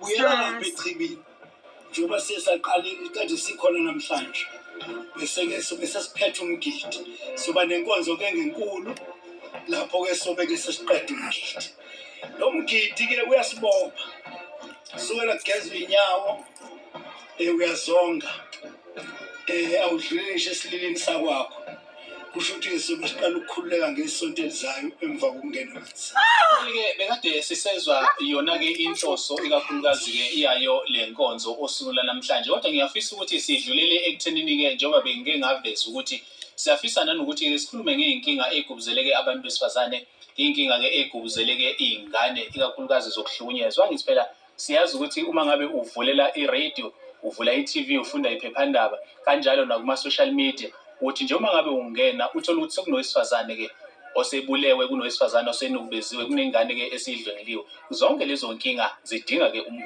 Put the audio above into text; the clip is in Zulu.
Sibuyela lapha echibini njengoba siye saqala kade sikhona namhlanje, bese-ke sobe sesiphethe umgidi, soba nenkonzo-ke ngenkulu lapho-ke sobe-ke sesiqeda umgidi. Lo mgidi-ke uyasibopha sukela kugezwa iy'nyawo, uyazonga, awudluleli ngisho esililini sakwakho. Kusho ukuthi sobe siqala ukukhululeka ngesonto elizayo emva kokungena amanzi. Ke bekade sisezwa yona-ke inhloso ikakhulukazi-ke iyayo le nkonzo osuku lwanamhlanje, kodwa ngiyafisa ukuthi sidlulele ekuthenini-ke njengoba bengike ngaveza ukuthi siyafisa nanokuthi-ke sikhulume ngey'nkinga ey'gubuzeleke abantu besifazane, iy'nkinga-ke ey'gubuzeleke iy'ngane ikakhulukazi zokuhlukunyezwa. Angithi phela siyazi ukuthi uma ngabe uvulela i-radio, uvula i-TV, ufunda iphephandaba, kanjalo nakuma-social media, uthi nje uma ngabe ungena uthole ukuthi sekunowesifazane-ke osebulewe, kunowesifazane osenukubeziwe, kunengane-ke esiyidlwenguliwe. Zonke lezo nkinga zidinga-ke.